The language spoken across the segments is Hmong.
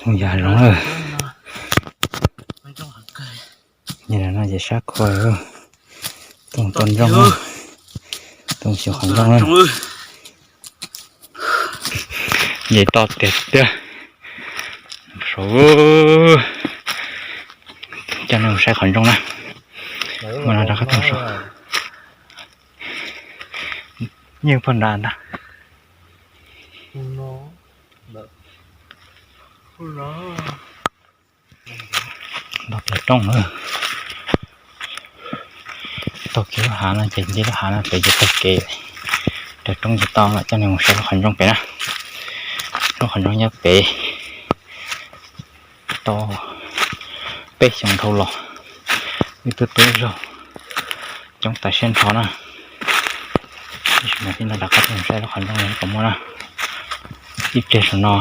Tooj yam zoo na. Nyob no ces sab khua, tooj toj ntsoog, tooj xyuas qhov ntsoog na. Nce toj tiag tiag. Saud, coj nej mus saib qhov ntsoog na. Mus no rov qab tuaj saud. Yeej pog nrad ntag. Nto plaws roob na. Taug kev lub hav no ces nce lub hav no pem ces taug kev raws roob ces tau lawm. Coj nej mus saib lub qhov ntsoog pem na. Lub qhov ntsoog nyob pem. Tau peb xyoos dhau los, wb twb tu zaug coob tas siab nrho na. Tab sis mas tib no rov qab tuaj mus saib lub qhov ntsoog no kom muaj na. Ib pliag saum no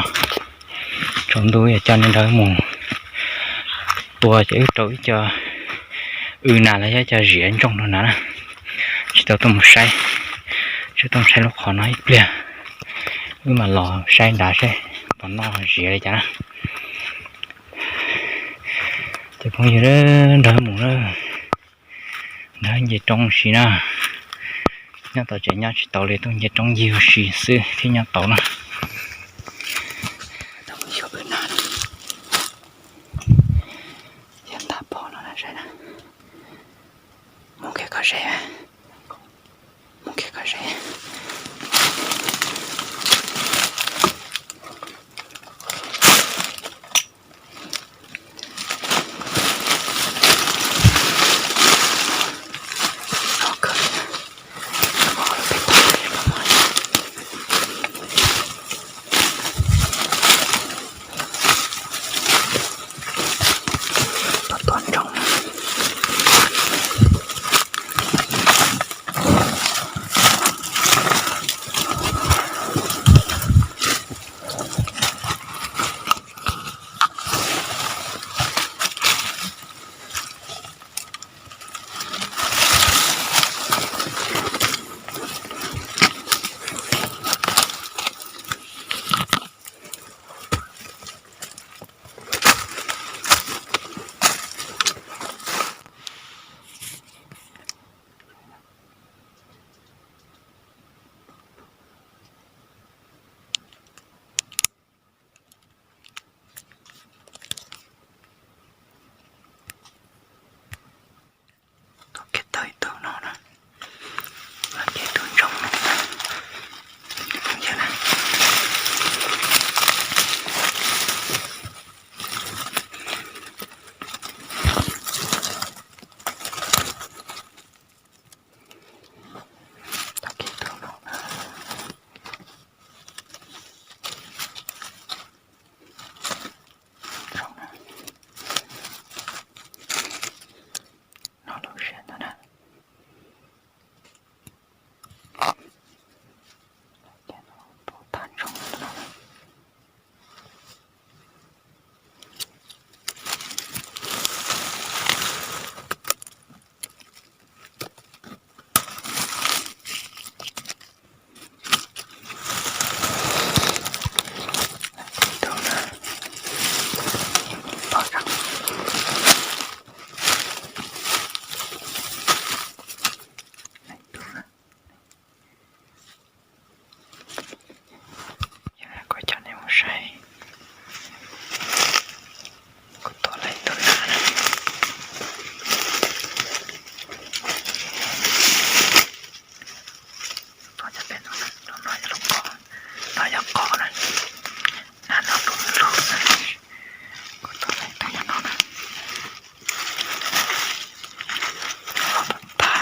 tsaus ntuj yog coj nej nrog wb mus tua ces wb rau ib co w nas los yog ib co ziav ntsoog rau na. Tsis tau tuaj mus saib, tsis tuaj mus saib lub qhov no ib pliag. Wb mam los saib nrad seb puas noj ziav li cas na. Ces phooj ywg, nrog wb mus na, nrog wb nce roob ua si na. Nyob tau tsev nyob tsis tau li, tuaj nce roob ncig ua si xwb thiaj nyob tau na. Mus kiag kom ze, mus kiag kom ze. Tus kiag tau ib tug no na, kiag tus ntsoog no. Tau kiag tus no na. No lub sij hawm ntawd na. Kuv coj nej mus saib, kuv tua lawm ib tug nas na. Tua cov pem no, lub no yog lub qos, no yog qos na. Nas no lub lub na. Kuv tua lawm ib tug no na. Loj tas tas.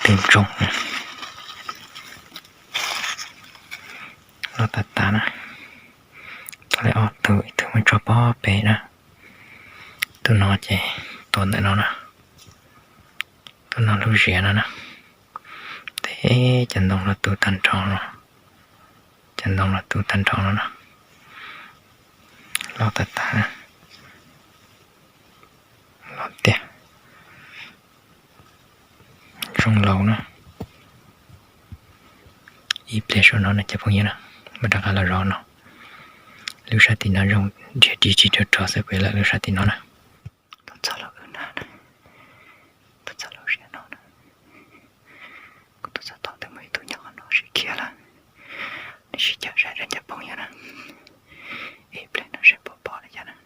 Ib tug ntsoog na. Loj tas tas na. Tua lawm ob tug, ib tug muab tso pob pem na. Tus no ces tua ntawm no na. Tus no lub ziav no na. Teb cov ntoo los tu tag nrho no. Cov ntoo los tu tag nrho no na. Loj tas tas na. Loj tiag. Zoo laus na. Ib pliag saum no na cov phooj ywg na, mam rov qab los zov no. Lub sab tim no zoo nrhiav ris tsis tau rog xwb, peb lawm lub sab tim no na. Tuaj txog lub wb na, tuaj txog lub siab no na. Kuv tuaj txog tod twb muaj ib tug nyob qhov no sib khiav lawm. Nws sib cav saib seb cov phooj ywg na, ib pliag no seb puas pom li cas na.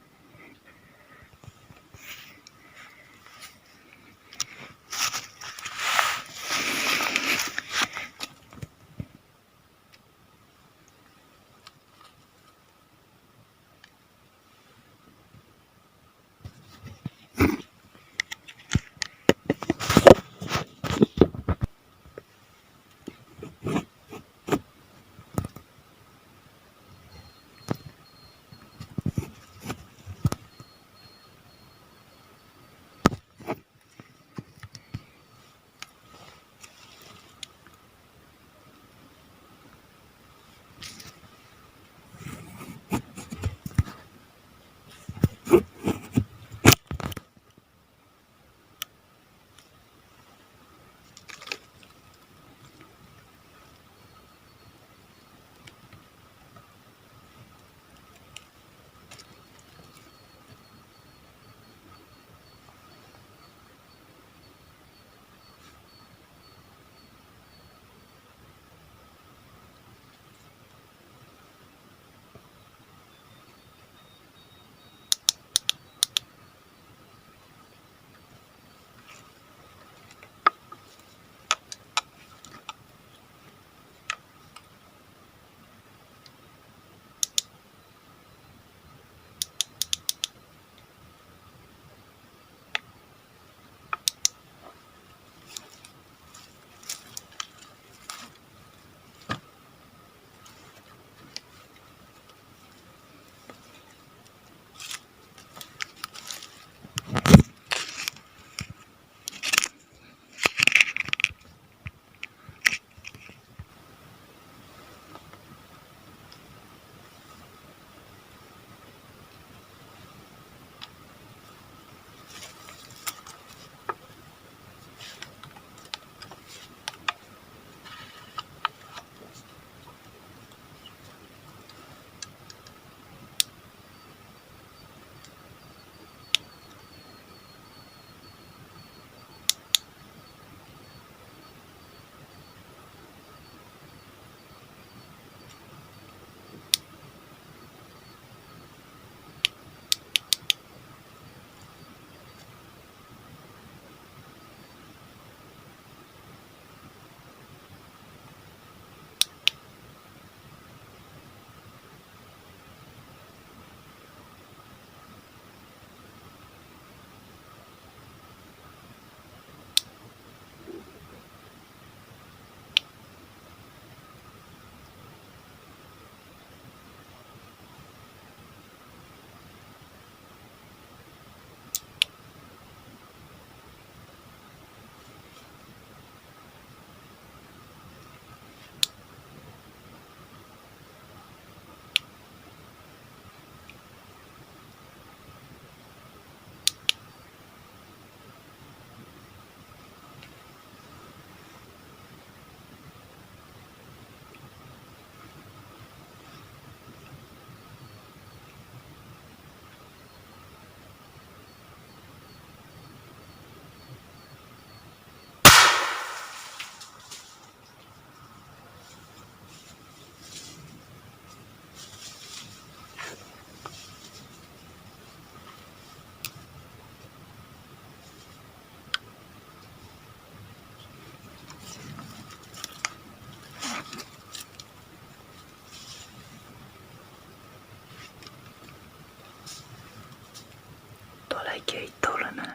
Tuaj lawm kiag ib tug lawm na.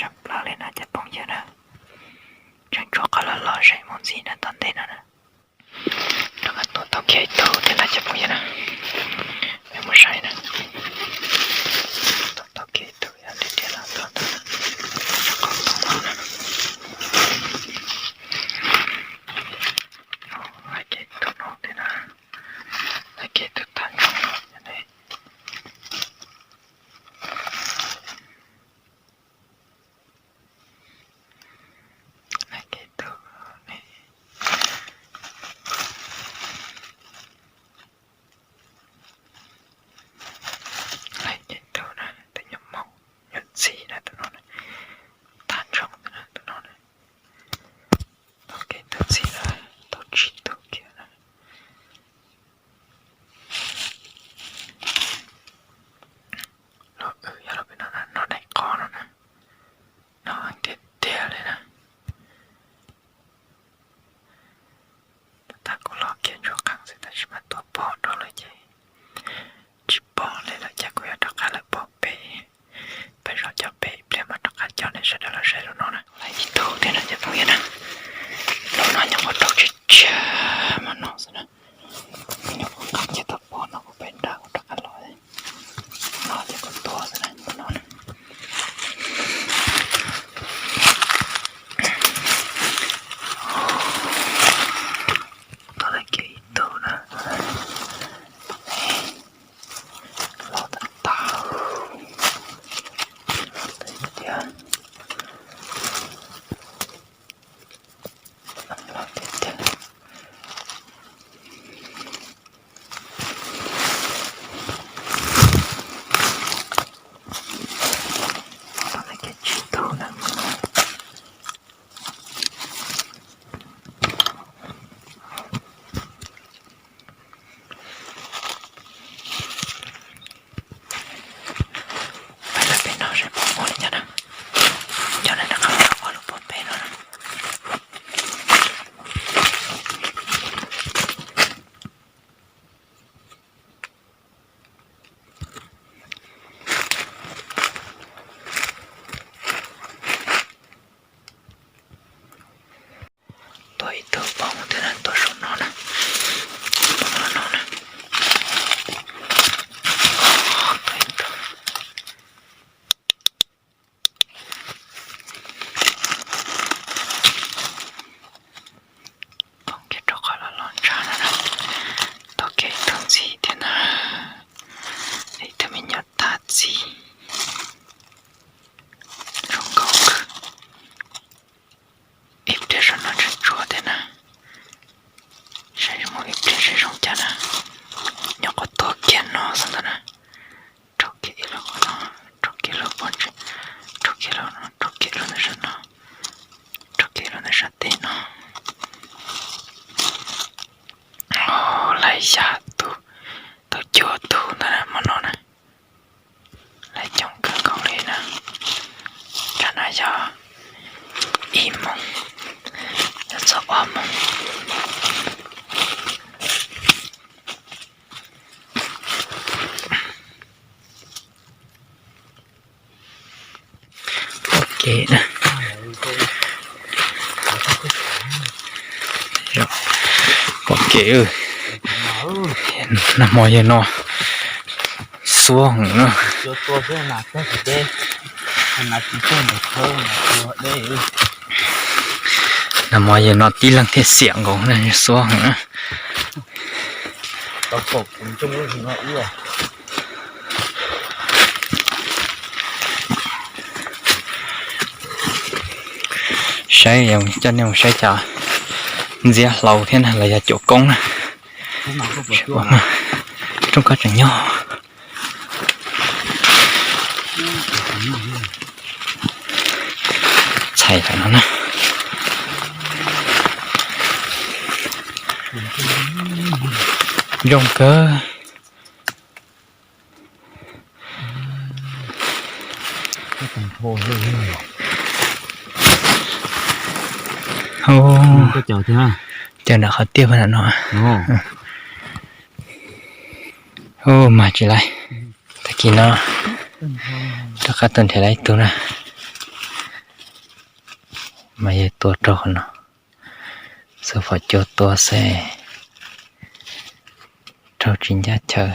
Tshaj plaws li no cov phooj ywg na. Tseem tshuav qhov loj loj saib mus ntxiv na tom ntej no na. Rov qab tua tau kiag ib tug thiab na cov phooj ywg na. Peb mus saib na. Tua tau kiag ib tug yog tiag tiag los tua tau na. Qhov no na. Laij kiag ib tug no thiab na. Laij kiag ib tug tag nrho no thiab ne. Laij kiag ib tug ne. Laij kiag ib tug na, tus nyuam moos nyuam ntxhi na tus no na. Tag nrho tus no na, tus no na. Tau kiag tus ntxhi na, tau tsib tug kiag na. Los wb yog los pem no na, no daim qhov no na. No tiag tiag li na. Tab kuv los kiag ntsuag qees xwb tab sis mas tua pom rau lawm ces tsis pom li lawm ces kuv yuav rov qab lawm pom pem. Peb zov cov pem ib pliag mas rov qab coj nej sawv daws los saib lub no na. Laij ib tug thiab no cov phooj ywg na. Lub no nyuam qhuav raug tshiab tshiab mas no xwb na. Nyuam qhuav qees kiag tau pom no kuv pem nrad kuv rov qab los. No ces kuv tua xwb na, tus no na. Tua tau kiag ib tug na. Los tag tag. Los tiag tiag. Los tiag tiag. Los tau kiag tsib tug na. Peb los pem no seb puas muaj li cas na. Coj nej rov qab los ua lub pob pem no na. Tua ib tug pom mus twg na, tua saum no na. Pom no no na. Tua ib tug. Pom kiag rau qhov los los ntshav no na. Tau kiag ib tug ntxhi thiab na. Ib tug me nyuam tag txi. Zoo nkauj kawg. Ib pliag saum no tseem tshuav thiab na. Saib mus ib pliag seb zoo cas na. Nyuam qhuav tua kiag no xwb ntag na. Raug kiag ib lub qhov no, raug kiag lub pob ntseg, raug kiag lub no, raug kiag lub ntawm sab no, raug kiag lub ntawm sab teb no. Laij xya tug, tau cuaj tug ntawd na hmo no na. Laij coob kawg nkaus li na. Tsam no yog ib moos, yog txog ob moos. Pom kev na. Pom kev, nag hmo yawg no xuab heev na. Nag hmo yawg no tib leeg thiaj xiam nkaus na, xuab heev na. Saib, coj nej mus saib cov ntxiab hlau thiab na, los yog cuam koob na. Rooj koj tseem nyob. Txhais tam no na. Zoo kawg. Caws nram qhov tiaj pab nram no. Hu, mag tsis laib. Tag kis no rov qab tuaj nrhiav laib ib tug na. Mas yog tua raug qhov no, xwb fom cua tua xwb, raug tsis ncaj chaw,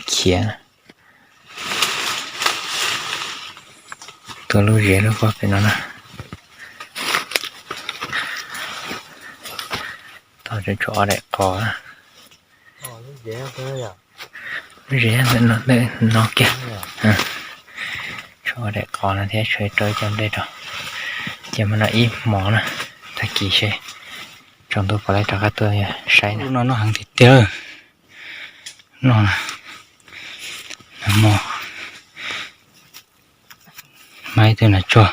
khiav. Tua lub zes lub pob pem no na. Tau tshuav ob daim qos. Lub zes ntawm no, ntawm no kiag. Tshuav ob daim qos no thiab tshuav rau ib co nplej rau. Ces hmo no ib hmos na, tag kis seb tsaus ntuj puas laib rov qab tuaj saib no. Noj heev tiag tiag. Noj na, nag hmo mas ib tug nas tsuag.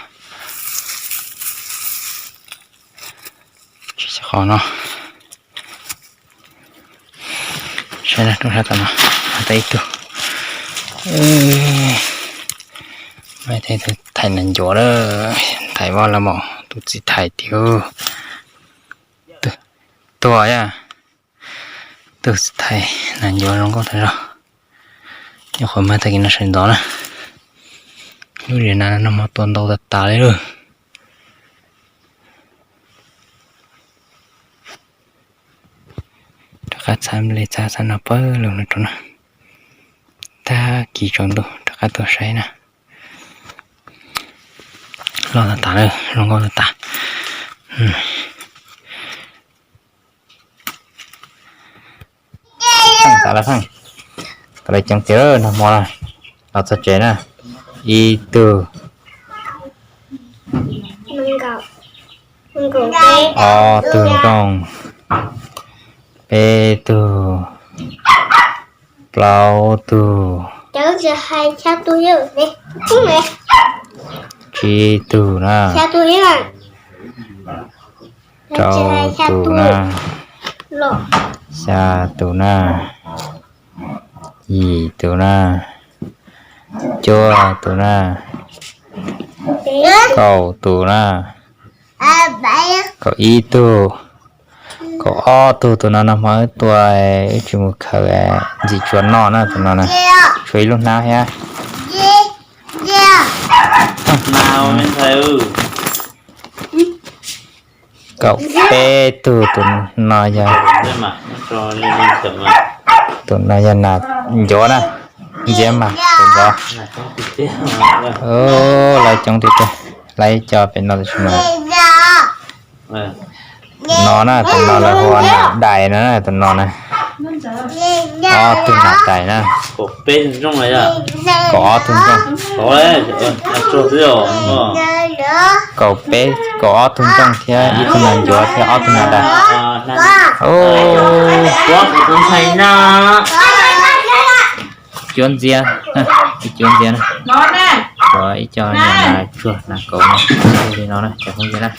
Tsis qos no. Saib na, rau sab tom no, tau ib tug. Mas ib tug thais nas ncuav lawm, thais vaj los mas tus txiv thais tiag. Tuag yam. Tus txiv thais nas ncuav zoo nkauj tas zog. Nyuam qhuav mas tag kis no sawv ntxov na. Lub zes nas no mas tua ntau tas tas li lawm. Rov qab txhab nplej txhab xab no pawg lug no rau na. Tag kis tsaus ntuj rov qab tuaj saib na. Loj tas tas lawm, zoo nkauj tas tas. Xav lawv pheej, kom lawv coob tiag nag hmo na, los txog tsev na. Ib tug, ob tug nkooj, peb tug, plaub tug, tsib tug na, rau tus na, xya tus na, yim tus na, cuaj tus na, kaum tus na, kaum ib tug, kaum ob tug. Tus no nag hmo wb tua, wb tsis mus khaws, ntxim tsuav noj na tus no na. Tshuav ib lub hnab thiab. Kaum peb tug. Tus no yog, tus no yog nas ncuav na, ntxiab mas sawv ntxov. Lawv coob tiag tiag, lawv ib co pem no tab sis mas no na, tus no lawv hu ua nas dais no na, tus no na. Ob tug nas dais na. Kaum ob tug ntsooj. Kaum peb kaum ob tug ntsooj thiab ib tug nas ncuav thiab ob tug nas dais. Cuab ntxiab, cuab ntxiab na. Tshuav ib co niam nas tsuag nas kauv li no na cov phooj ywg na.